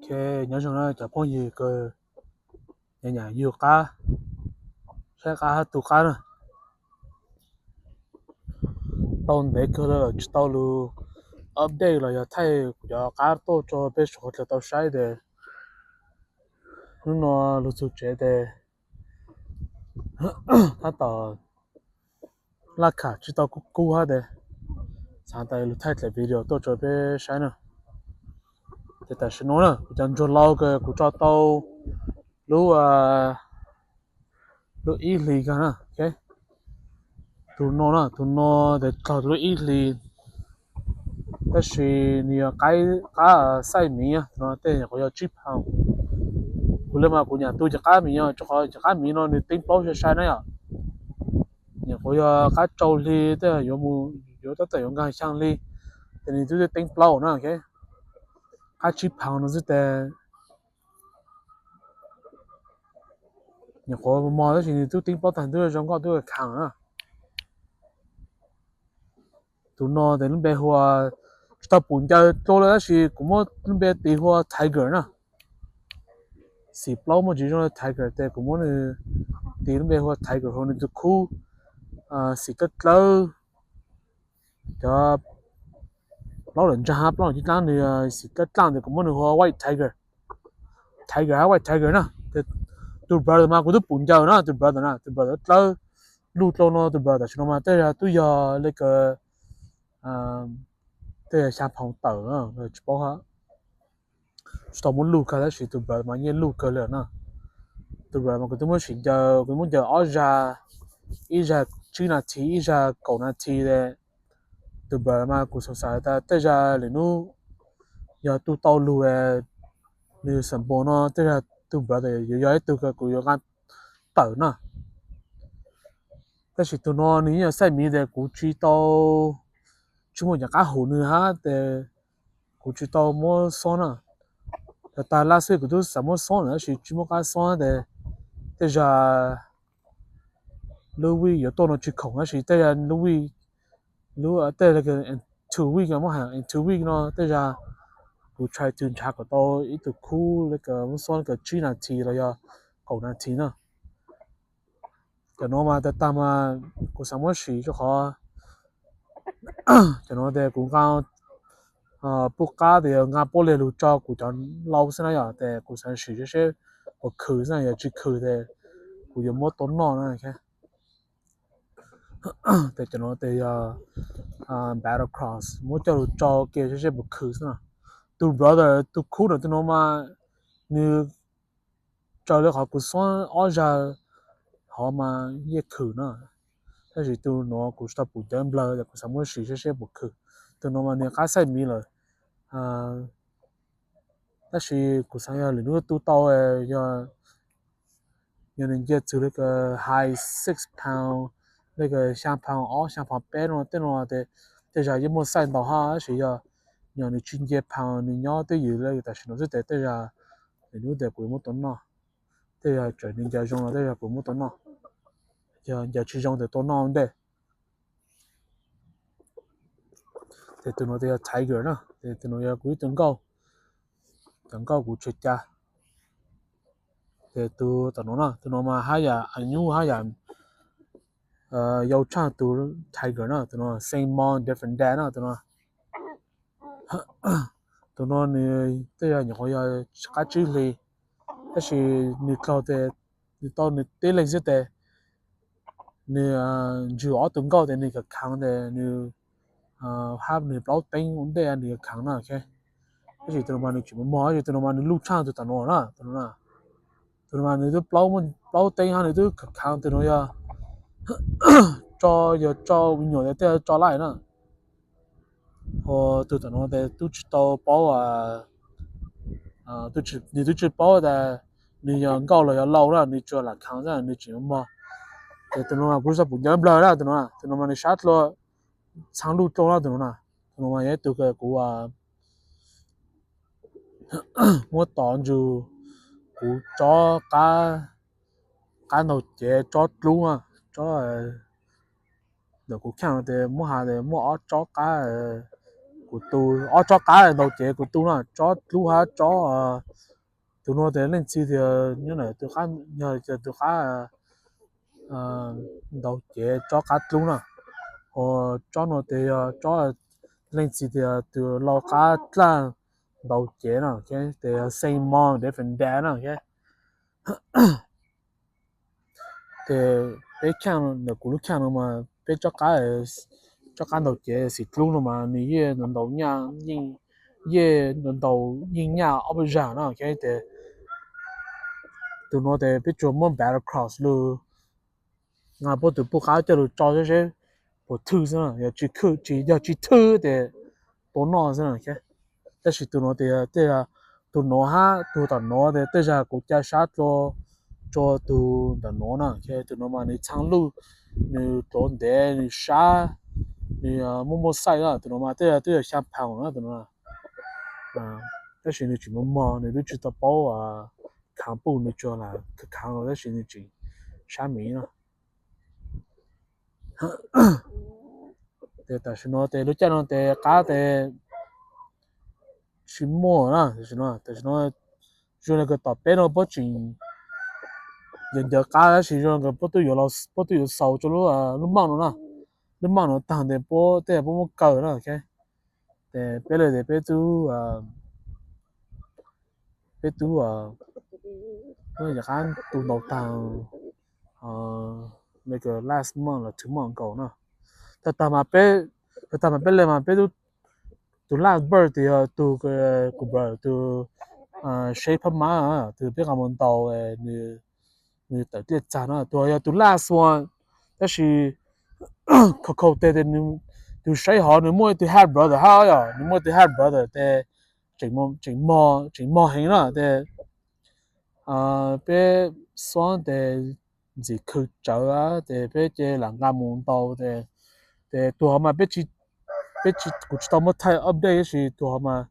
Ok, nyob zoo na cov phooj ywg, kawg nyam nyam yug qab, saib qab hab tu qab na. Tau ntev kawg lawm tsis tau lug update los yog thaij kuv cov qab tuaj rau peb suav dlawg tau saib tes hnub no lug txug tsev tes tab tom laj kham tsis tau kub kub hab tes xaav tas lug thaij dlaim video tuaj rau peb saib na. Ces tam sim no na kuv cov ntsuag lau kawg kuv tso tau lub, lub ib hlis kawg na. Tus no na, tus no tes txog lub ib hlis, tab sis nws yog qab xaij miv, tus no tej nyuam qhuav yog tsib pound. Kuv le mas kuv nyam tu cov qab miv, rau qhov cov qab miv no nws teeb plaub sai sai na yom. Nyuam qhuav yog qab rau hli tej yuav mus, yuav tab tom yuav nkaag xyaa hli, ces nws twb teeb plaub na. Qab tsib pound no xwb tes nyuam qhuav mos tab sis nws twb teeb plaub tag, twb zoo nkauj twb khaas na. Tus no tes lub npe hu ua, tsis tau pum ncaws dlua lawm tab sis kuv muab lub npe tis hu ua Tiger na. Xim plaub muaj tsis zoo li Tiger tes kuv muab nws tis lub npe hu ua Tiger, hu ua nws tus khub xim dlawb dlawb, cov plaub lawm ntsaag hab plaub lawm cib dlaab, nws xim dlawb dlaaj tes kuv muab nws hu ua White Tiger. Tiger hab White Tiger na. Tus brother mas kuv twb pum ncaws na, tus brother na, tus brother dlawb luj dlua no, tus brother tam sim no mas tej zag twb yog le kawg, tej zag xyaa pound tawm, tsis paub hab, tsis tau muab luj kawg tab sis tus brother mas yeej luj kawg li na. Tus brother mas kuv twb muab sim ncaws, kuv muab ncaws ob zag, ib zag tsib nas this, ib zag kaum nas this. Tus brother mas kuv xoom xaiv tas tej zag lwm hnub yog tu tau lug, nws xam npos no tej zag tus brother yuav yog ib tug kws kuv yuav nqa tawm na. Tab sis tus no nws yeej yog xaij miv tes kuv tsis tau, tsis muaj cov qab hum nws hab tes kuv tsis tau muab xob na. Yog tag last week kuv twb xav muab xob lawm tab sis tsis muaj qab xob tes tej zag lub week yuav tuaj no tsis khoom tab sis tej zag lub week, lub tej zag in two week, muab has in two week no tej zag kuv try to nrhav kom tau ib tug khub le kawg muab xob le kawg tsib nas this los yog kaum nas this na. Cov no mas tag tag mas kuv xav muab sim rau qhov cov no tes kuv nqa puj qab tes yog nqa puab liag lug tso kuv cov lau xwb na yom, tes kuv xav sim seb seb puas khwm xwb na, yog tsis khwm tes kuv yuav muab tau noj na. Tes cov no tes yog battle cross, muab coj lug tso ke seb seb puas khwm xwb na. Tus brother tus khub ntawm tus no mas nws raws li qhov kuv xob ob zag hov mas yeej khwm na. Tab sis tus no kuv tsis tau pum ncaws nplawg, kuv xav muab sim seb seb puas khwm. Tus no mas nws qab xaij miv lawm, tab sis kuv xav yog lwm hnub tu tau, yog nws nce txug le kawg high six pound, le kawg xyaa pound ob xyaa pound peb no tej no tes tej zag yeej muaj xaij ntau hab, tab sis yog nws tsis nce pound, nws nyob twj ywm le tam sim no xwb tes tej zag lwm hnub tes kuv yuav muab tau noj. Tej zag tseem nws ncaws zoo los tej zag kuv muab tau noj, yog ncaws tsis zoo tes tau noj ua ntej. Ces tus no tes yog tiger na, ces tus no yog kuv ib tug nkauj, cov nkauj kuv tseg ca. Ces tus tom no na, tus no mas hab yam anyuj hab yam yau tshaj tus tiger na, tus no same mom different dad na tus no. Tus no nws tej zag nyuam qhuav yog qab tsib hlis, tab sis nws dlaug tes nws tau nws tib leeg xwb tes nws ntswg ob tug nkauj tes nws khav khav tes nws hab nws plaub teeb ua ntej nws khav khav na. Tab sis tus no mas nws tseem mos mos, tab sis tus no mas nws luj tshaj tus tom no na, tus no na. Tus no mas nws twb plaub, plaub teeb hab nws twb khav khav, tus no yog tso, yog tso me nyuam tes tej tso laij na. Ho tus tom no tes twb tsis tau paub, nws twb tsis paub tas nws yog nkauj los yog lau na, nws tsuas lam khav xwb nws tseem mos. Ces tus no mas kuv tsis tau pum ncaws nplawg na, tus no, tus no mas nws sab dlua, txhaa luj dlua na tus no na. Tus no mas yog ib tug kuv muab tov ntsug kuv tsob qab, qab ntaug cev tsob dlub, tsob ntawm kuv kheej no tes muab has tes muaj ob tsob qab, kuv Kuv tu ob tsob qab ntaus cev kuv tu no, tsob dlub hab tsob, tus no tes leej txiv tias nyob na tus qab, yog tus qab ntaus cev tsob qab dlub na, ho tsob no tes yog tsob leej txiv tias tus lau qab dlaj ntaus cev no, tes yog same mom different dad no. Tes peb khaaj, ntawm kuv lub khaaj no mas peb tsob qab, tsob qab ntaus cev xim dlub no mas nws yeej ntaus nyaj, yeej ntaus yeej nyaj ob peb zag no. Tes tus no tes peb tsuas muab battle cross lug, nqa puab tus puj qab coj lug tso seb puas thwj xwb, yog tsis thwj, tsis, yog tsis thwj tes tua noj xwb. Tab sis tus no tes tej, tus no hab tus tom no tes tej zag kuv ca sab dlua rua tus ntawm no na. Tus no mas nws txhaa luj, nws tuav ntev, nws sab, nws muaj muaj xaij na. Tus no mas tej zag twb yog xyaa pound na tus no, tab sis nws tseem mog mog, nws twb tsis tau paub khaav puj, nws tsuas lam khaav los tab sis nws tseem sab miv na. Tes tam sim no tes lub caij no tes qab tes tsis muaj na. Tam sim no, tam sim no zoo li kws tom peb no puab tseem ncaws ncaws qab tab sis zoo li kws puab twb yuav xaus rua lub, lub maj no na. Lub maj no taag tes puab tej puab muab kaw na. Tes peb le tes peb tub, peb tub, qab tu ntau taag, le kws last month los two month ago na. Tag tag mas peb, tag tag mas peb le mas peb tub, tus last birth tes yog tug, kuv brother tus, Seb Phab Mab, tus peb nqa mus ntaus, nws tawm dlej txag na, tus yog tus last one. Tab sis khaus khaus tes tes tus Seb hov nws muaj ib tug half brother hab yog, nws muaj ib tug half brother tes tseem, tseem mog heev na tes peb xuab tes ntxim khw tsawv tes peb cia li lam nqa mus ntaus tes, tes tus hov mas peb, peb, kuv tsis tau muab thaij update tab sis tus hov mas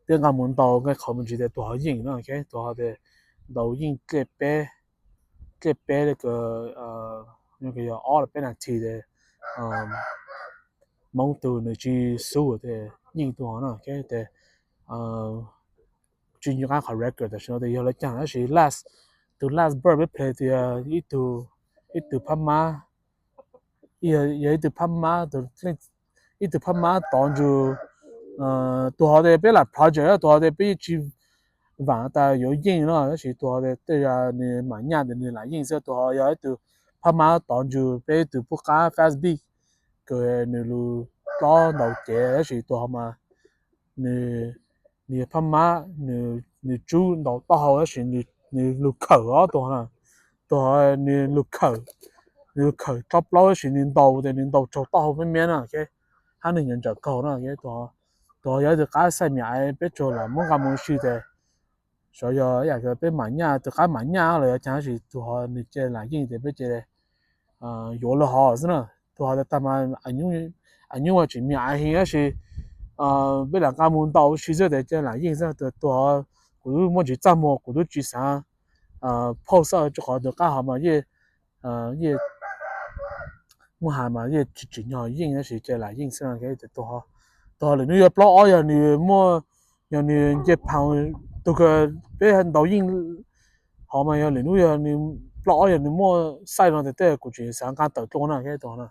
peb nqa mus ntaus nqe qhov me ntsis tes tus hov yeej na. Tus hov tes ntaus yeej dlej peb, dlej peb le kws yog ob los peb nas this tes Moob tug nws tsis xub tes yeej tus hov na. Tes tsis nco qab qhov record tam sim no tes yog lawv caag tab sis last, tus last birth peb play tias ib tug, ib tug phab mab, yog ib tug phab mab, ib tug phab mab tod ntsug. Tus hov tes peb lam project, tus hov tes peb yeej tsis vaam tas yuav yeej no tab sis tus hov tes tej zag nws maam nyaj tes nws lam yeej xwb. Tus hov yog ib tug phab mab tod ntsug peb ib tug puj qab fast beat kws nws lug plob ntaus cev tab sis tus hov mas nws, nws yog phab mab, nws tsub ntaus taub hau tab sis nws lug khawm os tus hov na. Tus hov nws lug khawm, nws lug khawm tsob plaub tab sis nws ntaus tes nws ntaus raug taub hau miab miab na, hab nws nyuam ntsawm kaug na. Tus hov yog ib tug qab xaij miv aiv peb tsuas lam muab nqa mus ua si tes sov yog ib yam peb maam nyaj, tus qab maam nyaj los yog caag tab sis tus hov nws cia li lam yeej tes peb cia li yuav lawv hov xwb na. Tus hov tag mas a nyuj tseem miv aiv heev tab sis peb lam nqa mus ntaus ua si xwb tes cia li lam yeej xwb. Tus hov kuv tub muaj ntsis txaj muag kuv tub tsis xaav post xwb rua qhov tus qab hov mas yeej, yeej muaj has mas yeej tsis tsim nyog yeej tab sis cia li lam yeej xwb. Tus hov lwm hnub yuav plaub ob yog nws muaj, yog nws nce phav, tus kws peb ntaus yeej hov mas yog lwm hnub yog nws plaub ob yog nws muaj xaij no tes tej kuv tseem xaav nqa tawm dlua na.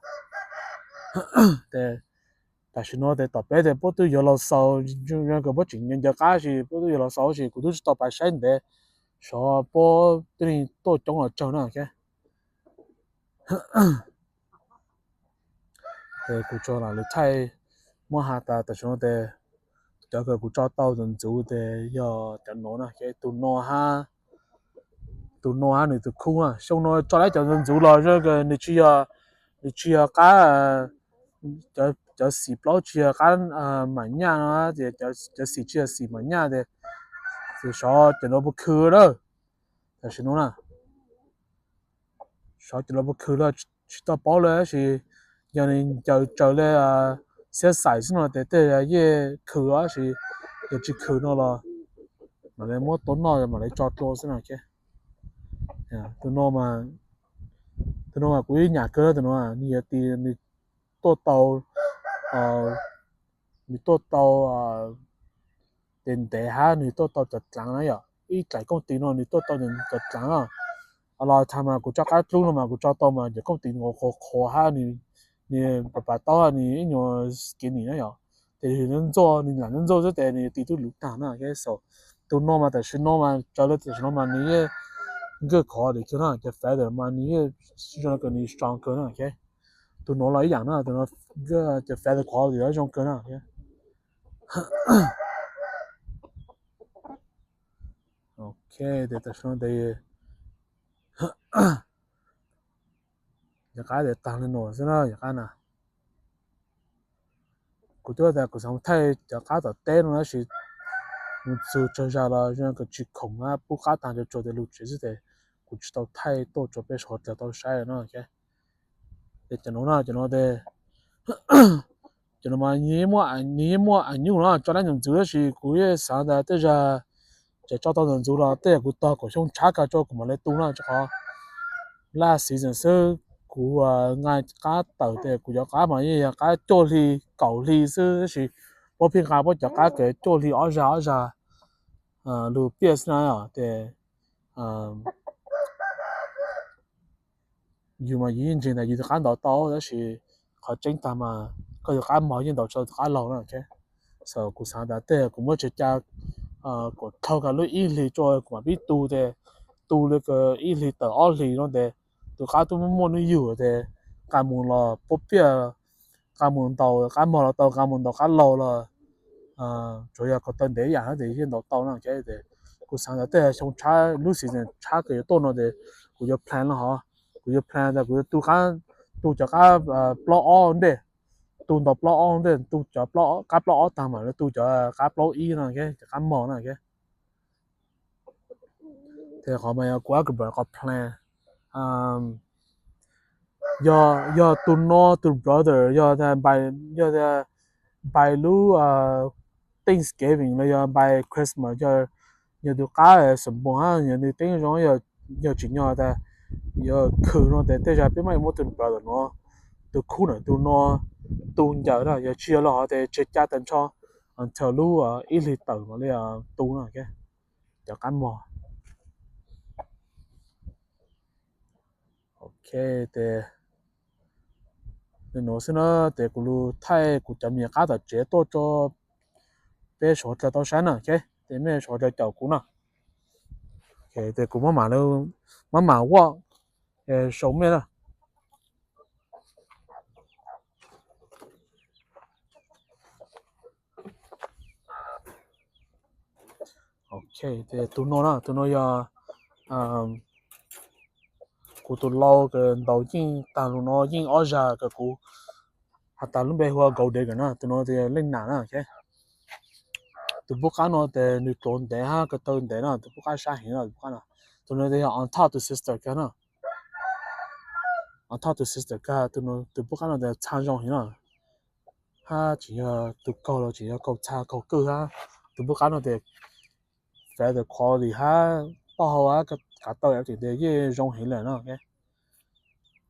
Tes tam sim no tes tom peb tes puab twb yuav laug xaus, zoo kws puab tseem ncaws qab sis puab twb yuav laug xaus sis kuv tub tsis tau pav saib ntev, sov puab twb tuaj coob los tsawg na. Tes kuv tsuas lam lug thaij muab has tas tam sim no tes cov kws kuv tso tau ntxuv ntxuv tes yog cov nuav na, tus no hab, tus no hab nws tus khub na. Xyoo no tso lawm cov ntxuv ntxuv los zoo kws nws tsis yog, nws tsis yog qab, cov xim plaub tsis yog qab maam nyaj no, cov xim tsis yog xim maam nyaj tes sov cov nuav puas khw lawm. Tam sim no na sov cov nuav puas khw los tsis tau paub lawm tab sis yog nws ncaws tsaws le xiab xais xwb no tes tej yeej khw tab sis yog tsis khw no los mam li muab tua noj mam li tso dlua xwb no. Tus no, tus no mas kuv ib nyam kawg tus no, nws yog tis nws tuaj tau nws tuaj tau ntev ntev hab nws tuaj tau cov dlav na yom, ib dlaim kooj tis no nws tuaj tau cov dlav na. Los thaum mas kuv tso qab dlub no mas kuv tso tau mas cov kooj tis nws qhuav qhuav hab nws pas pas taub nws ib nyuag skinny na yom, ces nws ntxuaj, nws lam ntxuaj xwb tes nws tis tub luv tag na. Tus no mas tam sim no mas raws li tam sim no mas nws yeej good quality kawg na, cov feather mas nws yeej zoo kawg, nws strong kawg na. Tus no los ib yam na, tus no cov feather quality zoo kawg na. Ok, tes tam sim no tes yog qab tes tag li no xwb na, yog qab na. Kuv twb tas kuv xav thaij cov qab tom teb no tab sis mus txug tsawg zag los zoo kawg tsis khoom na, pub qab tag tsuag tsuag tes lug tsev xwb tes kuv tsis tau thaij tuaj rau peb sawv daws tau saib no. Ces cov no na, cov no tes cov no mas nws yeej muaj, nws yeej muaj aim nyuj no tso dab ntxuav ntxwv tab sis kuv yeej xav tas tej zag tseem tso tau ntxuav ntxwv los tej yam kuv tog kaum xyoo tshab kawg tso kuv mam li tu na, rau qhov last season xwb kuv nqa qab tawm tes kuv cov qab mas yeej yog qab cuaj hli kaum hli xwb tab sis puab pheej nqa puab cov qab kws cuaj hli ob zag ob zag lug piaj xwb na. Ces yus mas yus yeej ntseeg tas yus tus qab ntaus tau tab sis qhov tseeb tag mas koj tus qab mog yeej ntaus tsis tau tus qab laug na. So kuv xav tas tej kuv muab tseg ca kom dhau kag lub ib hlis tso kuv mam pib tu tes tu li kws ib hlis tawm ob hlis no tes tus qab twb muaj muaj hnub yug tes nqa mus los puab piaj, nqa mus ntaus qab mog los tau, nqa mus ntaus qab laug los tsuas yog kom taw ntev ib yam hab tes yeej ntaus tau na. Kuv xav tas tej xyoo tshab lub season tshab kws yuav tuaj no tes kuv yuav plan los hov, kuv yuav plan tas kuv yuav tu qab, tu cov qab plaub ob ntej, tu ntaus plaub ob ntej, tu cov qab plaub ob tag mam li tu cov qab plaub ib no, cov qab mog na. Tes qhov mas yog kuv ab kb qhov plan. Yog, yog tus no tus brother yog, yog npais lub Thanksgiving los yog npais Christmas, yog tus qab xam npo hab yog nws teeb zoo, yog tsim nyog tas yog khwm no tes tej zag peb maj muab tus brother no, tus khub na, tus no tu ncaws na, yog tsis yog los hov tes tseg ca tas ntsho until lub ib hlis tawm mam li tu na. Cov qab mog. Ok, tes nuav xwb na, tes kuv lug thaij kuv cov me nyuam qab tom tsev tuaj rau peb sawv daws tau saib na. Ces mej sawv daws caum kuv na. Tes kuv maj mam, maj mam walk show mej na. Ok, tes tus no na, tus no yog kuv tus lau kws ntaus yeej tag lug no yeej ob zag kws kuv has tas lub npe hu ua Gold Digger na, tus no tes leej nam na. Tus npub qab no tes nws tuav ntev hab ko taw ntev na, tus npub qab sab heev na, tus npub qab no. Tus no tes yog on top tus sister kag na, on top tus sister kag, tus npub qab no tes txha zoo heev na. Hab tseem yog tus kaug los tseem yog kaug txha kaug kwj hab. Tus npub qab no tes feather quality hab taub hau hab kav taw tes yeej zoo heev lawm na.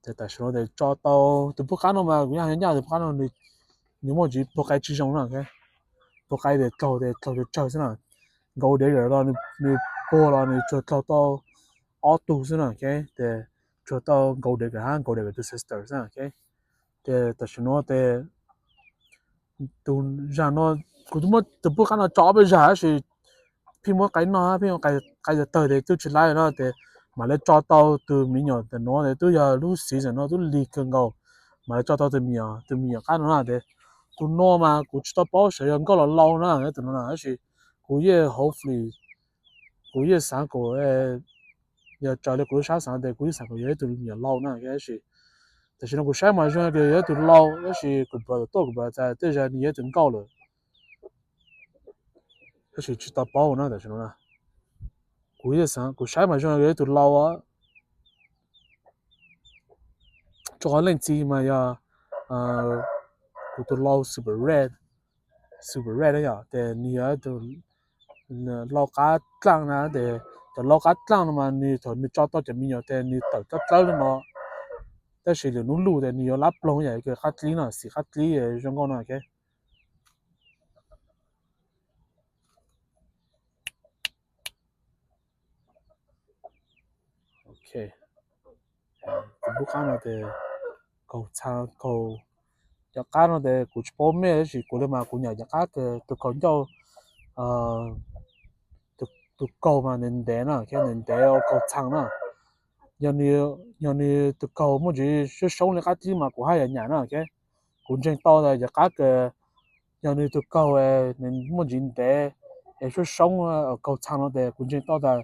Tes tam sim no tes tso tau tus npub qab no mas kuv nyaj nyaj tus npub qab no nws muaj ntsis puag qai tsis zoo na. Puag qai tes dlaug tes dlaug tsawg tsawg xwb na. Gold Digger los nws puag los nws tsuag dlaug tau ob tug xwb na. Tes tsuag tau Gold Digger hab Gold Digger tus sister xwb na. Ces tam sim no tes tus zag no, kuv twb muab tus npub qab no tso ob peb zag tab sis pheej muab qai noj hab pheej qai tawg tawg tes twb tsis laib no tes mam li tso tau tus me nyuam tam no tes twb yog lub season no twb lig kawg nkaus, mam li tso tau tus me nyuam, tus me nyuam qab no na. Tes tus no mas kuv tsis tau paub xyov yog nkauj los lau na, tus no na, tab sis kuv yeej hopefully, kuv yeej xav kom, yog raws li kuv lub sab xav tes kuv yeej xav kom yog ib tug me nyuam lau na. Tab sis tam sim no kuv saib mas zoo li yog ib tug lau tab sis kuv brother tuaj kuv brother tas tej zag nws yog ib tug nkauj lawm, tab sis tsis tau paub na tam sim no na. Kuv yeej xav, kuv saib mas zoo li yog ib tug lau, rau qhov leej txiv mas yog kuv tus lau super red, super red yom, ces nws yog ib tug lau qab dlaaj na. Ces cov lau qab dlaaj no mas nws thaum nws tso tau cov me nyuam ces nws tawm dlawb dlawb li no, Tab sis lwm hnub luj tes nws yuav lab ploog yam kws qab dlib no, xim qab dlib zoo nkauj no, ok. Ok, tus pub qab no tes kaug txhaa kaug. Cov qab no tes kuv tsis paub mej tab sis kuv li mas kuv nyiam cov qab tus kaug ncauj, tus kaug mas ntev ntev no, ntev ntev ua kaug txhaa no. Yog nws tus kaug muaj ntsis soob soob li qab dlib mas kuv haj yam nyiam no, ok. Kuv ntseeg tau tas cov qab kws yog nws tus kaug muaj ntsis ntev es soob soob kaug txhaa no tes kuv ntseeg tau tas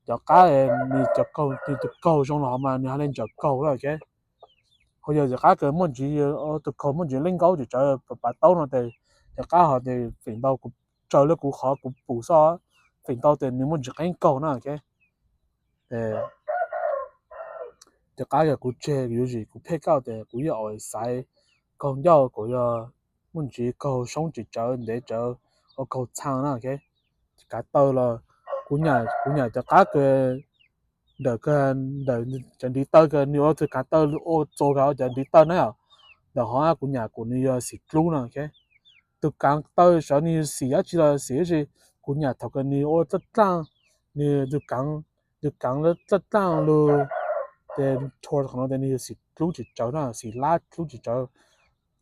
cov qab nws cov kaug, nws tus kaug zoo los mas nws haj li ntsaws kaug lawm, ok. Ho yog cov qab kws muaj ntsis, tus kaug muaj ntsis leej nkaub tsis tsawv pav taub no tes cov qab ho tes feem ntau kuv tsaws li kuv qhov kuv pum xwb, feem ntau tes nws muaj ntsis qeeb kaug na, ok. Cov qab yog kuv tseg yuav zim kuv pheej kauj tes kuv yog xaiv kaug ncauj kuv yog muaj ntsis kaug soob tsis tsawv ntev tsawv ua kaug txhaa na, ok. Kav taw los kuv nyiam, kuv nyiam cov qab kws ntawm, ntawm cov ntiv taw kws nws ua tus kav taw ua txuas kag cov ntiv taw na, ntawm hov kuv nyiam kuv nws yog xim dlub na, ok. Tus kav taw sav nws yog xim dab tsi los xim dab tsi, kuv nyiam thaum kws nws ua dlaaj dlaaj, nws tus kav, tus kav dlaaj dlaaj lug, ces qhov no tes nws yog xim dlub tsis tsawv na, xim lab dlub tsis tsawv.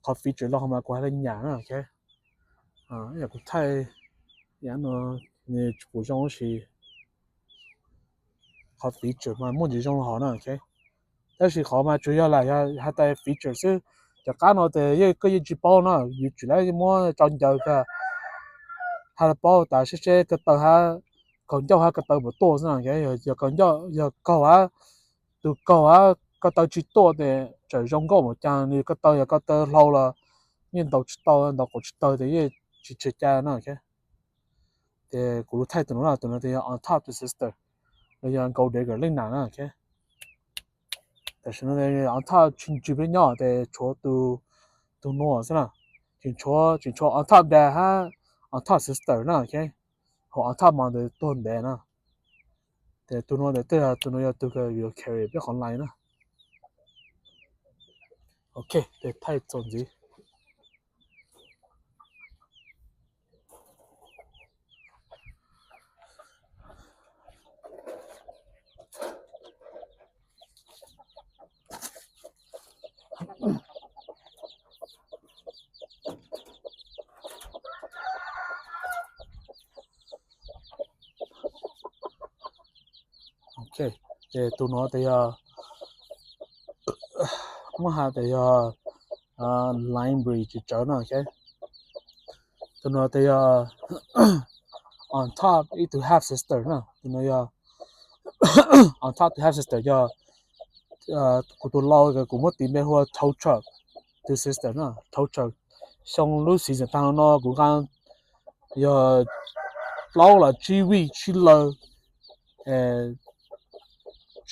Qhov feature los mas kuv haj li nyiam na, ok. Yog kuv thaij, nws tsis pum zoo tab sis qhov feature mas muaj ntsis zoo hov na, ok. Tab sis qhov mas tsuas yog lam has tas feature xwb, cov qab no tes yeej koj yeej tsis paub na, yus tsis lam muab tso ncaws kag, haj li paub tas seb seb ko taw hab, kaug ncauj hab ko taw puas tuaj xwb na, ok. Yog kaug ncauj, yog kaug hab, tus kaug hab ko taw tsis tuaj tes tseem zoo nkauj mas cas, nws ko taw yog ko taw hlau los yeej ntaus tsis tau, ntaus qaum tsis taug tes yeej tsis tseg ca na, ok. Ces kuv lug thaij tus no na, tus no tes yog on top tus sister, los yog gold digger leej nam na, ok. Tam sim no on top tsis ntsws peb nyob tes tshuav tus nuav xwb na, tseem tshuav on top dad hab on top sister na, ok. Ho on top mom tes tuag ntev na. Ces tus nuav tes tej tus nuav yog tus kws yuav carry peb qhov line na. Ok, ces thaij txuas ntxiv. Ok, ces tus nuav tes yog, muab has tes yog line breed tsis tsawv na, ok. Tus nuav tes yog on top ib tug half sister na, tus nuav yog on top tus half sister yog kuv tus lau kuv muab tis npe hu ua tow truck tus sister na, tow truck. Xyoo lub season taag no kuv nqa yog plaub los tsib week tsib lawm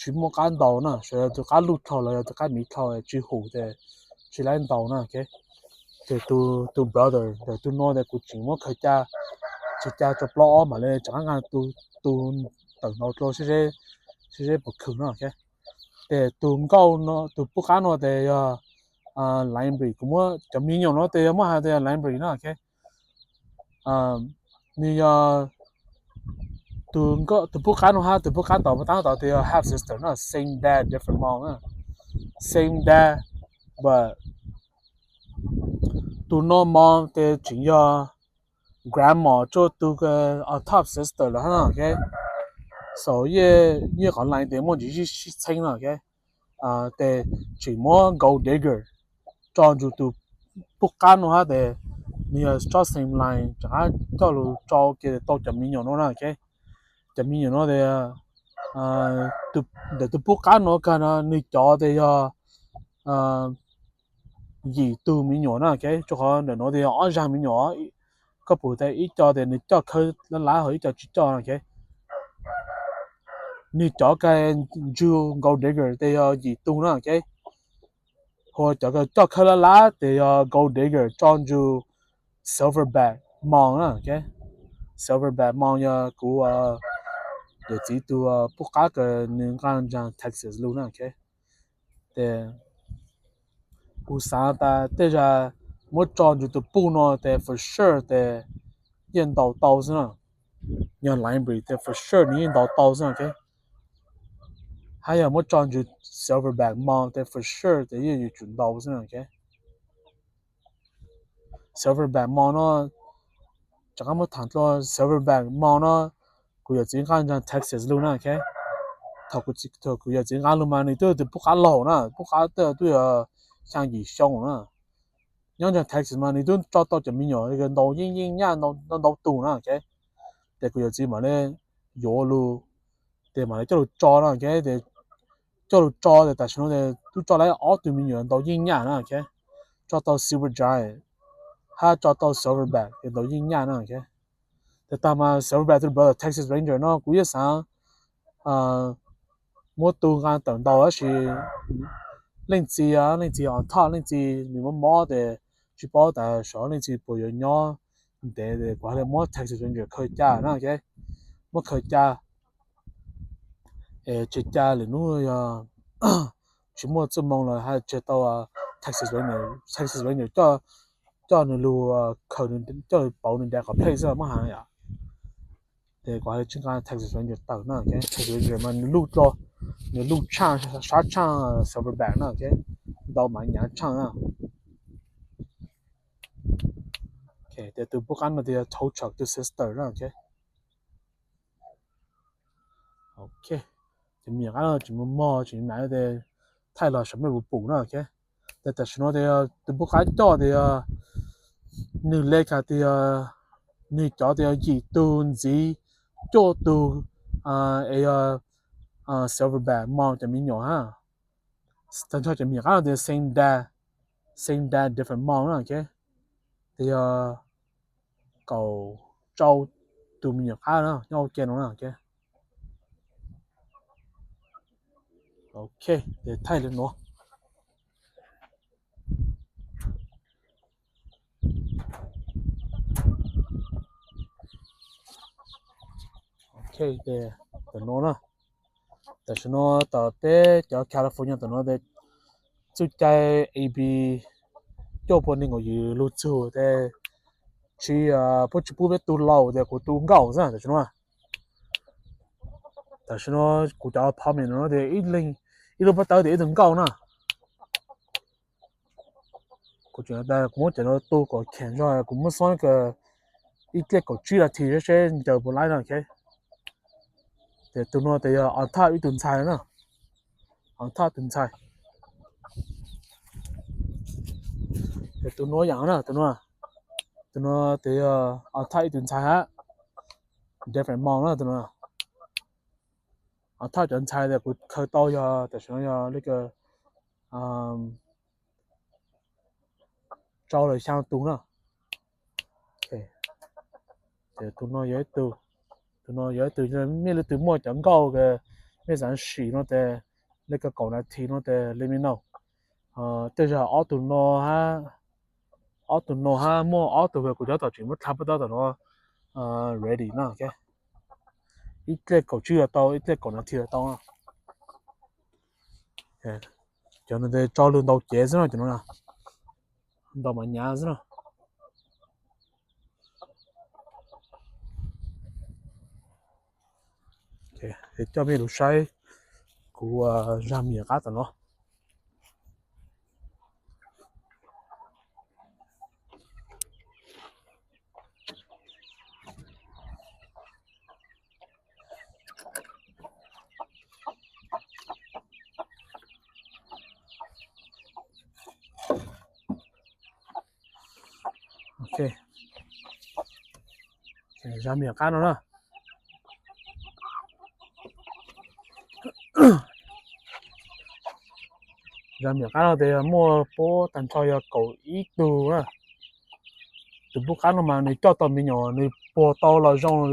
tsis muaj qab ntaus na, sawv daws tus qab luj dlhau los yog tus qab miv dlhau tsis hum tes tsis laib ntaus na, ok. Ces tus brother ntawm tus no tes kuv tseem muab khaws ca, tsis ca rau plaub ob mam li rov qab nqa tus tawm ntaus dlua seb, seb puas khwm no, ok. Ces tus nkauj, tus pub qab no tes yog line breed, kuv muab cov me nyuam no tes yog muab has tes yog line breed no, ok. Nws yog tus pub qab no hab tus pub qab tod, pub qab tod tes yog half sister no, same dad different mom na, same dad, but tus no mom tes tseem yog grandma rua tus on top sister lawm hab no, ok. So yeej qhov line tes muaj ntsis sib txheeb no, ok. Tes tseem muab gold digger tso ntsug tus pub qab no hab tes nws yog tsob same line rov qab coj lug tso ke tau cov me nyuam no na, ok. Cov me nyuam no tes ntawm tus pub qab no kag no nws cov tes yog yim tug me nyuam na, ok. Rua qhov ntawm no tes yog ob zag me nyuam, koj pum tes ib co tes nws coj khawb lab lab ho ib co tsis coj na, ok. Nws cov kag ntsug gold digger tes yog yim tug na, ok. Ho cov kag coj khawb lab lab tes yog gold digger tso ntsug silverback mom na, ok. Silverback mom yog kuv yawm txiv tus pub qab kag nws nqaa ntsaag Texas lug na, ok. Ces kuv xav tas tej zaum muab tso ntsws tus puj no ces for sure ces yeej ntaus tau xwb na. Yog library ces for sure nws yeej ntaus tau xwb na, ok. Hab yog muab tso ntsws silverback mouse ces for sure ces yeej yuav tsum ntaus xwb na, ok. Silverback mouse no, rov qab muab tham dlua silverback mouse no, kuv yawm txiv nqa ntseeg Texas lug na, ok. Thaum kuv yawm txiv nqa lug mas nws twb tus puj qab laug na, puj qab twb yog xyaa yim xyoo na. Nyob ntseeg Texas mas nws twb tso tau cov me nyuam ntaus yeej yeej nyaj ntau ntau tug na, ok. Ces kuv yawm txiv mam li yuav lug, ces mam li coj lug tso na, ok. Ces coj lug tso ces tam sim no ces twb tso lawm ob tug me nyuam ntaus yeej nyaj na, ok. Tso tau silver giant hab tso tau silverback ces ntaus yeej nyaj na, ok. Ces tag mas silverback tus brother Texas Ranger no kuv yeej xav muab tu nqa tawm ntaus tab sis leej txiv, leej txiv on top, leej txiv nws mob mob ces tsis paub tas xyov leej txiv puas yuav nyob ntev ces kuv hab li muab Texas Ranger khaws ca na, ok. Muab khaws ca es tseg ca lwm hnub yog tsis muaj txuj moo los hab tseg tau Texas Ranger, Texas Ranger coj nws lug khaws, coj lug pauv nws daim qhov plate xwb muab has yom. Ces kuv hab li tsis nqa Texas Ranger tawm na, ok. Texas Ranger mas nws luj dlua, nws luj tshaaj, sab tshaaj silverback na, ok. Ntau mas nyav tshaaj na. Ok, ces tus puj qab no tias tow truck tus sister na, ok. Ok, ces me nyuam qab no tseem mog mog tseem mam li thaij los saum mej puas pum na, ok. Ces tam sim no ces tus puj qab coj tias nws le kag tias nws cov tias yim tug ntxiv cuaj tug es yog silverback mouse cov me nyuam hab. Tag nrho cov me nyuam qab no tias same dad, same dad different mom na, ok. Tias yog kaum rau tus me nyuam qab na nyob ua ke no na, ok. Ok, ces thaij li nuav. Ok, ces tam nuav na, tam sim no tom peb cov California tam nuav ces txuj cai A B cuaj puas neeg nkaum yim lug txug ces tsis, puab tsis pub peb tu laus ces kuv tu nkauj xwb tam sim no. Tam sim no kuv cov apartment no tias ib leeg, ib lub pob tawb tias ib tug nkauj na. Kuv tseem tas kuv muab cov no tu kom kheev zog, kuv muab xoob ib pliag kaum tsib nas this seb seb ncaws puas laib no, ok. Ces tus no ces yog on top ib tug ntxhais na, on top tus ntxhais. Ces tus no yam na, tus no, tus no ces yog on top ib tug ntxhais hab, different mom na tus no. On top cov ntxhais tias kuv khaws tau yog tam sim no yog li kag rau lawm xyaa tug na. Ces tus no yog ib tug, tus no yog ib tug, mej leej twg muaj cov nkauj mej xav sim no ces li kag kaum nas this no ces let me know. Tej zag ob tug no hab, ob tug no hab muaj ob tug kuv cov tom tseem muab dlha puab tau tom no ready na, ok. Ib pliag kaum tsib los tau, ib pliag kaum nas this los tau. Cov no ces tso lug ntaus cev xwb no, cov no ntaus mas nyav xwb no. Coj mej lug saib kuv zag me nyuam qab tom no. Ok, zag me nyuam qab no na. Zag me nyuam qab no ces muaj puab tag nrho yog kaum ib tug na. Tus puj qab no mas nws coj tau me nyuam, nws puag tau los zoo,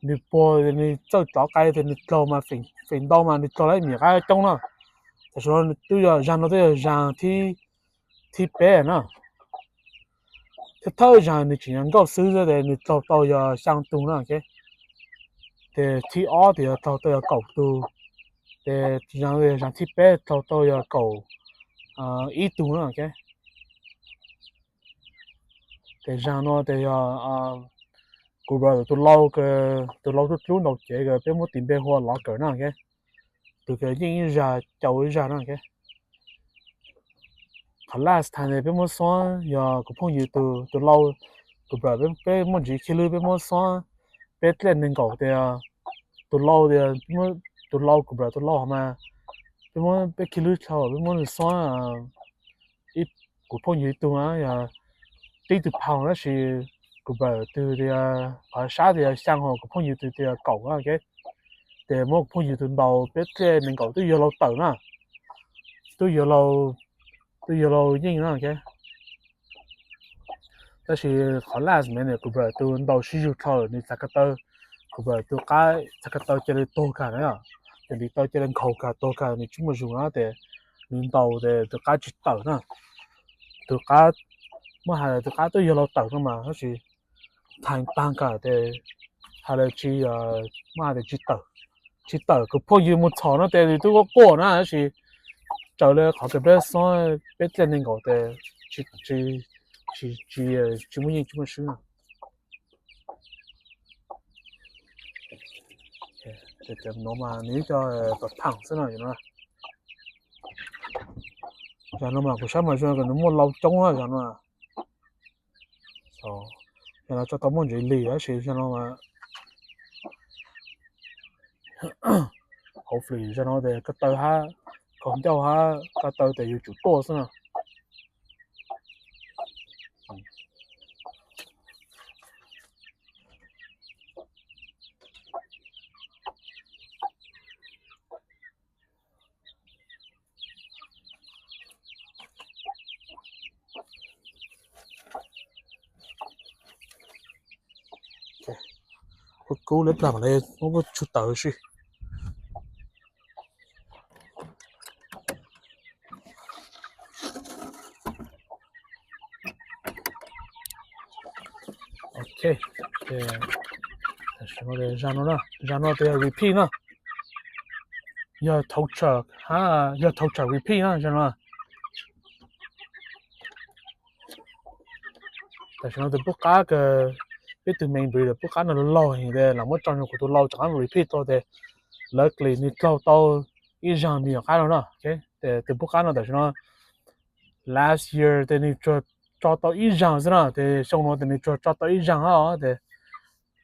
nws puag, nws txawj rov qai tias nws dlaug mas feem ntau mas nws dlaug lawm me nyuam qab coob na. Tam sim no twb yog zag no twb yog zag thib peb na. Thawj thawj zag nws tseem yog nkauj xwb, nws dlaug tau yog xyaa tug na, ok. Ces thib ob ces yog dlaug tau yog kaum tug, Ces zag no yog zag thib peb, dhau tau yog kaum ib tug na. Ces zag no ces yog kuv brother tus lau, tus lau dlub dlub ntaus cev, peb muab tis npe hu ua Locker na. Tus yeej ib zag, caum ib zag na. Qhov last time peb muab xuab yog kuv phooj ywg tus lau, kuv brother, peb muaj ntsis khib lwb, peb muab xuab peb dlej nees nkaum tias tus lau, tias tus lau, kuv brother tus lau hov mas peb muab peb khib lwb dhau, peb muab nws xuab ib, kuv phooj ywg ib tug na yog tib tug phaus, tab sis kuv brother tus tias qhov sab tias xyaa, ho kuv phooj ywg tus tias kaum na. Ces muab kuv phooj ywg tus ntaus peb dlej nees nkaum twb yuav lau tawm na, twb yuav lau, twb yuav lau yeej na. Tab sis qhov last minute kuv brother tus ntaus sib zug dhau lawm, nws txhav ko taw, kuv brother tus qab txhav ko taw cia li tuag kag na, yog ntim taw cia li nkhaus kag tuag kag, nws tsis muaj zug na. Ces nws ntaus ces tus qab tsis tawm na, tus qab, muab hais tus qab twb yuav lau tawm no mas tab sis thaiv taag kag ces hais lawv tsis, muab hais tias tsis tawm, tsis tawm. Kuv phooj ywg mus txhom no ces nws twb quaj quaj na, tab sis raws li qhov tias peb xuab peb dlej nees nkaum ces tsis, tsis, tsis muaj yeej tsis muaj swb na. Cov no mas nws ib co pam phaam xwb no. Zag no mas kuv saib mas zoo nws muaj lau coob zag no. Zag no tso tau muaj ntsis lig tab sis zag no mas hopefully zag no ces ko taw hab, kaus ncauj hab ko taw ces yuav tsum tuaj xwb na. Kub kub li plag mam li muab tsug tawm si. Ok, zag no, zag no tias repeat na, yog tow truck, yog tow truck repeat na zag no. Tam sim no tus pub qab, peb tug main breeder pub qab no laug heev tes lawv muab tso rau kuv tus lau rov qab repeat tau tes luckily nws laug tau ib zaug nws nyuam qab no na. Tes tus pub qab no tam sim no last year tes nws tsuas tso tau ib zaug xwb na, tes xyoo no tes nws tsuas tso tau ib zaug os, tes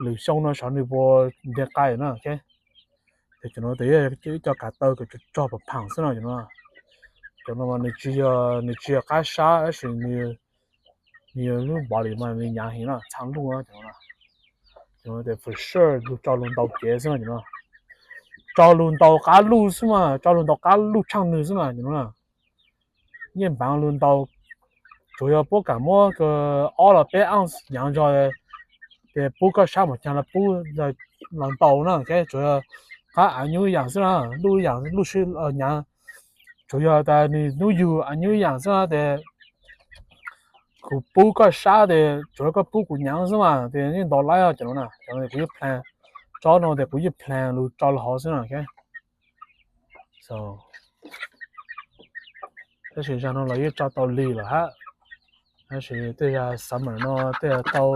lwm xyoo no xyov nws puas nce qai na. Tes cov no tes yog ib co kav taw kom tsog pam phaam xwb no. Cov no, cov no mas nws tsis yog, nws tsis yog qab sab tab sis nws yog lub body mas nws hnyav heev na, txhaa luj na cov no. Cov no tes for sure lug tso lug ntaus cev xwb no cov no. Tso lug ntaus qab luj xwb mas, tso lug ntaus qab luj tshaaj nws xwb mas cov no. Yeej npav lug ntaus, tsuas yog puab kam muab ob los peb ounce hnyav zog, ces pub koj sab mas caag los pub los ntaus na. Tsuas yog qab av nyuj ib yaam xwb na, luj ib yaam, luj sib hnyav. Tsuas yog tas nws hnub yug av nyuj ib yaam xwb na, tes kuv pub koj sab tes tsuas yog koj pub kuv hnyav xwb mas, tes yeej ntaus laib os cov no na. Cov no kuv yeej plan, tsob no tes kuv yeej plan lug tso lug hov xwb na. Tab sis zaum no los yeej tso tau lig lawm hab. Tab sis tej zag summer no tej zag tau,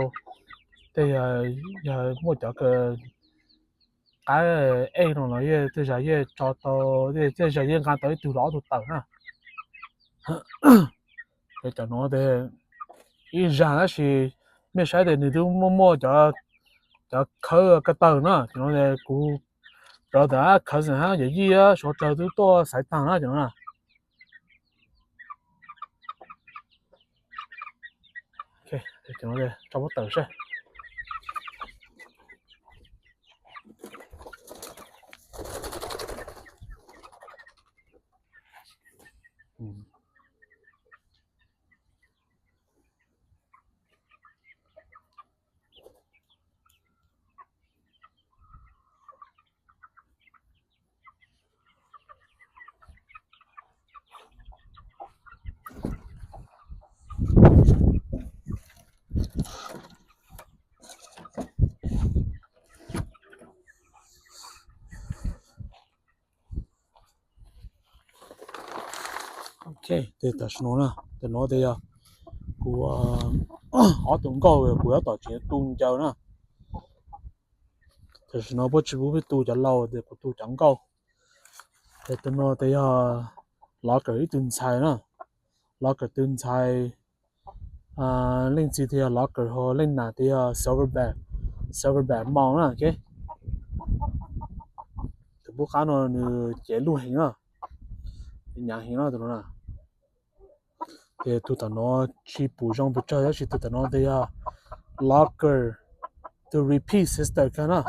tej zag yog muaj cov kws qab ej no los yeej tej zag yeej tso tau, tej zag yeej nqa tau ib tug los ob tug tawm na. Ces cov no tes ib zag tab sis mej saib tes nws twb muaj muaj cov khawb ko taw na. Cov no tes kuv brother hab cousin hab yawm yij suav dlawg twb tuaj xaiv taag na cov no na. Tso muab tawm saib. Ok, ces tam sim no na, tam no ces yog kuv ob tug nkauj kuv tab tom tseem tu ncaws na. Tam sim no puab tsis pub peb tu cov lau ces kuv tu cov nkauj. Ces tus no ces yog locker ib tug ntxhais na, locker tug ntxhais, leej txiv ces yog locker ho leej nam ces yog silverback, silverback male na. Tus pub qab no nws cev lug heev na, nyav heev na tus no na. Ces tus tom no tsis pum zoo pes tsawg tab sis tus tom no ces yog locker, tus repeat sister kawg na.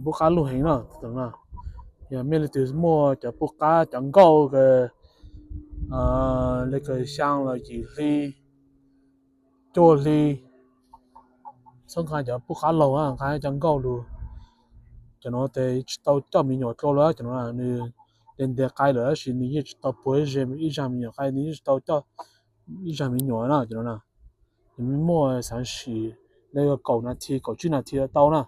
Pub qab lug heev na. Yog mej leej twg muaj cov pub qab cov nkauj kawg, le kawg xyaa los yim hli, cuaj hli, txhob nqa cov pub qab laug, nqa cov nkauj lug. Cov no ces tsis tau coj me nyuam dlua lawm, cov no nws nte nte qai lawm tab sis nws yeej tsis tau puag ib zag me nyuam qai, nws yeej tsis tau coj ib zag me nyuam na cov no na. Nws muaj xav sim le kaum nas this kaum tsib nas this los tau na.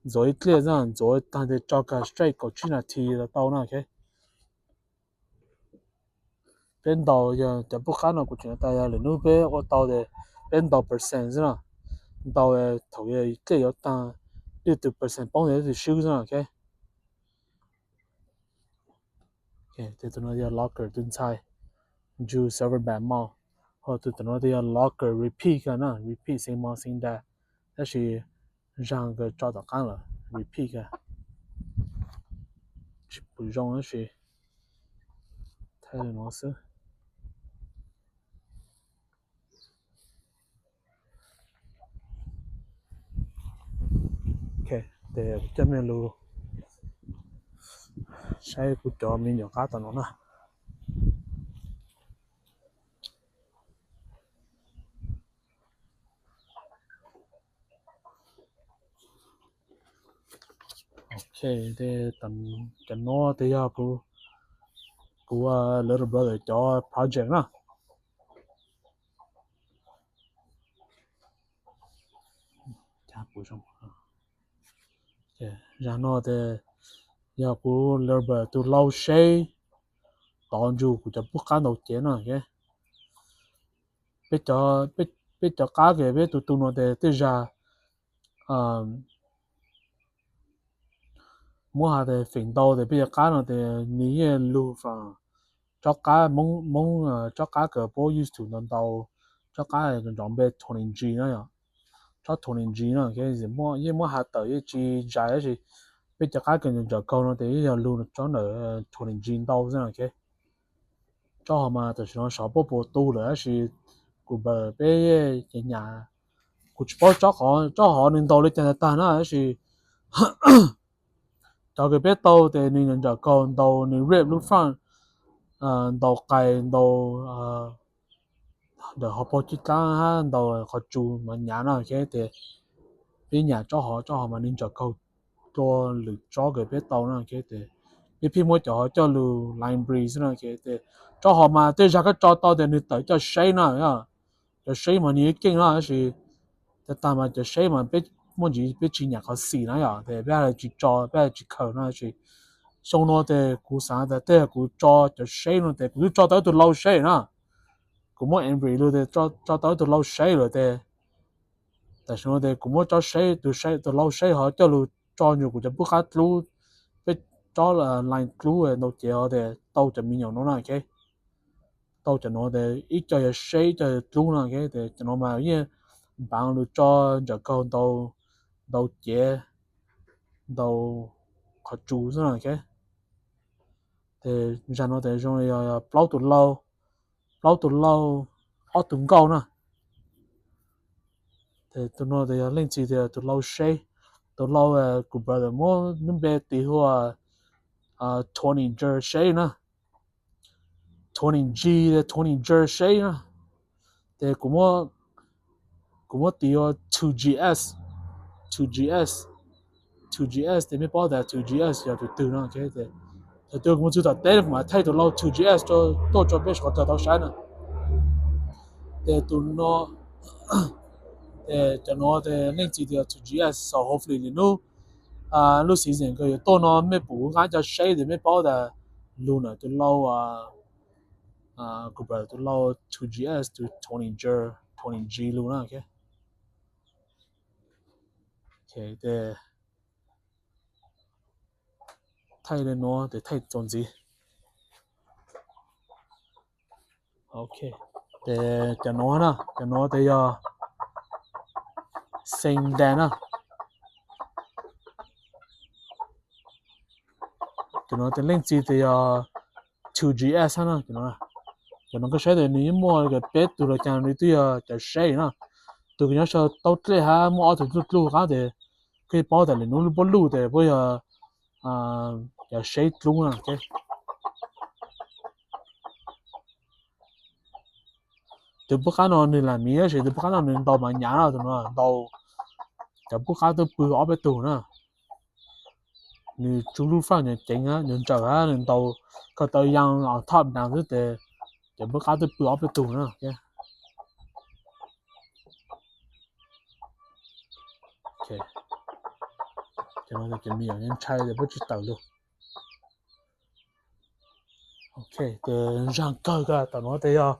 Ntxuav ib dliaj xwb, ntxuav tag ntes tso kag straight kaum tsib nas this los tau na. Peb ntaus yog cov pub qab no kuv tseem tas yog lwm hnub peb ua tau ces peb ntaus percent xwb na. Ntaus thaum dliaj yuav tag, leej twg percent poob ces leej twg swb xwb na. Tus no yog locker tus ntxhais, Jew silverback male, ho tus tom no yog locker repeat kawg na, repeat same mom same dad, tab sis zag kawg tso tom qaab lawm, repeat kawg. Tsis pum zoo tab sis thaij li no xwb. Ok, ces coj mej lug saib kuv cov me nyuam qab tom no na. Ok, cov no ces yog kuv, kuv little brother cov project na. Zag no ces yog kuv little brother tus lau seb tov ntsug kuv cov pub qab ntaus cev no. Peb cov qab kws peb tus tu no ces tej zag muab has tas feem ntau ces peb cov qab no ces nws yeej lug from tsob qab Moob, tsob qab kws puab used to ntau ntau, tsob qab nrov npe twenty G na yom. Tsob twenty G no yeej muab has tawm yeej tsis zais tab sis peb cov qab kws ntsawm kaug no ces yeej yog lug tsob ntawm twenty G ntau xwb no. Tsob hov mas tam sim no xyov puab puas tu lawm tab sis kuv pab peb nyam, kuv tsis paub tsob hov nws ntaus li cas tag tag na tab sis cov kws peb tau ces nws ntsawm kaug ntaus nws rip lub front, ntaus qais ntaus ntawm hauv paug cib dlaab hab ntaus qhov tsua mas nyav no ces peb nyam tsob hov, tsob hov mas nws ntsawm kaug dlua lwm tsob kws peb tau no ces peb pheej muab cov hov coj lug line breed xwb no ces tsob hov mas tej zag koj tso tau ces nws tawm coj shape no, cov shape mas nws yeej keej no tab sis tag tag mas cov shape mas peb muaj ntsis peb tsis nyam qhov xim na yom ces peb tsis tso peb tsis khaws no tab sis xyoo no ces kuv xav tas tej kuv tso cov shape no ces kuv twb tso tau ib tug lau shape na. Kuv muab embreed lug ces tso tau ib tug lau shape lawm ces tam sim no ces kuv muab tsob shape, tus lau shape hov coj lug tso ntsug kuv cov pub qab dlub, peb tsob line dlub ntau cev hov ces tau cov me nyuam no na. Tau cov no ces ib co yog shape ib co yog dlub no ces cov no mas yeej npav lug tso ntsawm kaug ntau cev, ntau qhov tsua xwb no. Ces zag no ces zoo li yog plaub tug lau, plaub tug lau, ob tug nkauj na. Ces tus no ces yog leej txiv tias tus lau shape, tus lau kuv brother muab lub npe tis hu ua twenty G shape na. Twenty G, twenty G shape na. Ces kuv muab tis ua two G S, two G S, two G S ces mej paub tas two G S yog tus twg no. Thaum twg kuv mus txug tom teb kuv mam thaij tus lau two G S tuaj tso peb sawv daws tau saib na. Ces tus no, ces cov no ces leej txiv tias two G S, so hopefully lwm hnub lub season kws yuav tuaj no mej pum kuv nqa cov shape ces mej paub tas lug ntawm tus lau, kuv pom tus lau two G S to twenty G, twenty G lug na. Ces thaij li nuav tes thaij txuas ntxiv. Ok, tes cov nuav na, cov nuav tes yog xee dan na. Cov nuav tes leej txiv tes yog two G S na. Cov nuav koj saib tes nws yeej muaj peb tug los caag nws twb yog cov shape na. Tus kws nyob sau taub dlej hab muaj ob tug dlub dlub qab tes koj yeej paub tas lwm nub puab luj tes puab yog cov shape dlub na. Tus pub qab no nws lam miv tab sis tus pub qab no nws ntaus mas nyav na, tus no ntaus, cov pub qab twb pw ob peb tug na. Nws tsuj lub faj nws ceev, nws ntsawm hab nws ntaus, koj tau yaa on top down xwb tes cov pub qab twb pw ob peb tug na. Cov me nyuam ntshai tes puab tsis tawm lug. Ok, tes zaaj kawg kawg tom nuav tes yog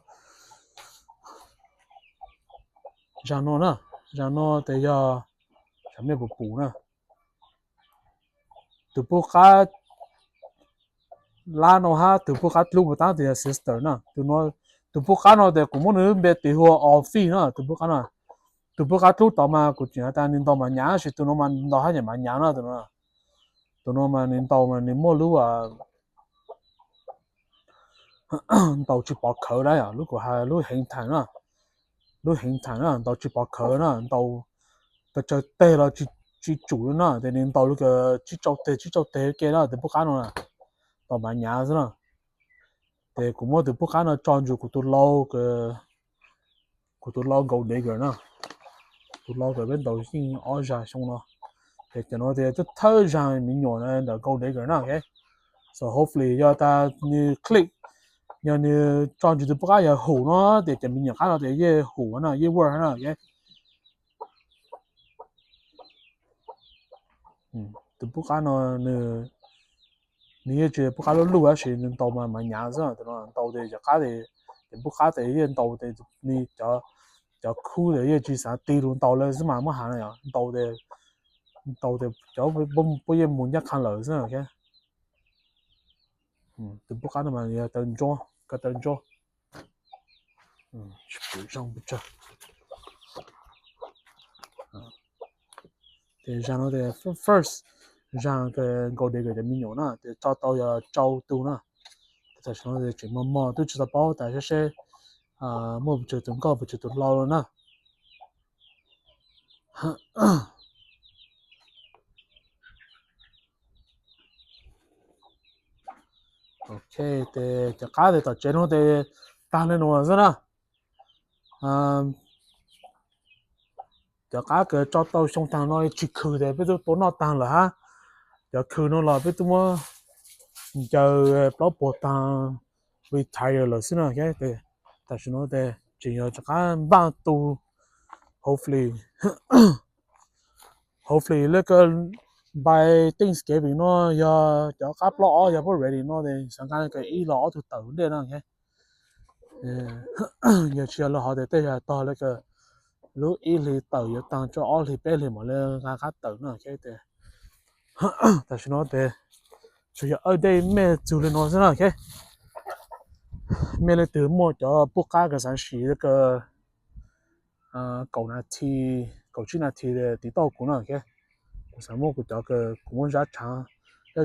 zaaj nuav na, zaaj nuav tes yog, saib mej puas pum na. Tus pub qab lab no hab tus pub qab dlub puas tab tes yog sister na. Tus pub qab no tes kuv muab nws lub npe tis hu ua Orpheus na, tus pub qab no. Tus pub qab dlub tod mas kuv tseem has tas nws ntaus mas nyav tab sis tus nuav mas ntaus hab nyam mas nyav na. Tus nuav mas nws ntaus mas nws muaj lub ntaus tsis pov khawv dab, lub kuv has lub heev thaim na, lub heev thaim na, ntaus tsis pov khawv na, ntaus pes tsawg teg los tsis tsum na, tes nws ntaus lub kws tsib rau teg tsib rau teg ke na, tus pub qab no ntaus mas nyav xwb na. Tes kuv muab tus pub qab no tso ntsug kuv tus lau, kuv tus lau Gold Digger na, tus lau kws peb ntaus yeej ob zag xyoo no. Tes cov nuav tes thawj thawj zag me nyuam ntawm Gold Digger na. So hopefully yog tas nws click, yog nws tso ntsug tus pub qab yog hum no tes cov me nyuam qab no tes yeej hum na, yeej work na. Tus pub qab no nws yeej tsis pub qab lub luj tab sis nws ntaus mas mas nyav xwb, ntaus tes cov qab tes, cov pub qab tes yeej ntaus tes nws cov khub tes yeej tsis xav ti lug ntaus le xwb mas muab has na, ntaus tes, ntaus tes cov puab yeej mus ncaj qha lawm xwb. Tus pub qab no mas yog taw ntsuab, ko taw ntsuab. Tes zag no tes first zag Gold Digger cov me nyuam na, tes tso tau yog rau tug na. Tam sim no tseem mos mos twb tsis tau paub tas seb seb muaj pes tsawg tus nkauj pes tsawg tus hlau lawm na. Ok, tes cov qab tes tom tsev no tes tag li no xwb na. Cov qab kws tso tau xyoo taag no tsis khwm tes peb tub tau noj taag lawm hab. Cov khwm no los peb tub muab ncaws plaub puag taag retire lawm xwb na. Tam sim no tes tseem yog cov qab npaj tu, hopefully, hopefully lawv kawg by Thanksgiving no yog cov qab plaub ob yog puab ready no tes xaav nqa kawg ib los ob tug tawm ntej na. Yog tsis yog lawv hov tes tej yog tog lawv kawg lub ib hlis tawm yuav taag tso ob hlis peb hlis mam li nqa qab tawm na. Tam sim no tes tsuas yog update mej txug li no xwb na. Mej leej twg muaj cov pub qab kws xaav sim lawv kawg kaum nas this, kaum tsib nas this tiv tauj kuv na. Kuv xaav muab kuv cov, kuv muab zab tshaav,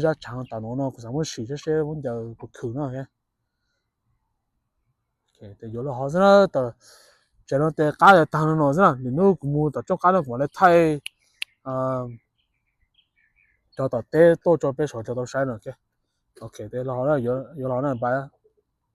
zab tshaav tam nuav no kuv xaav muab sim seb seb muab ncaws puas khwm na. Tes yuav lug hov xwb na, tam no tes qab taag no xwb na, lwm nub kuv mus tom tsob qab no kuv mam li thaij cov tom teb tuaj rua peb sawv daws tau saib no. Ok, tes lug hov, yuav lug na, bye.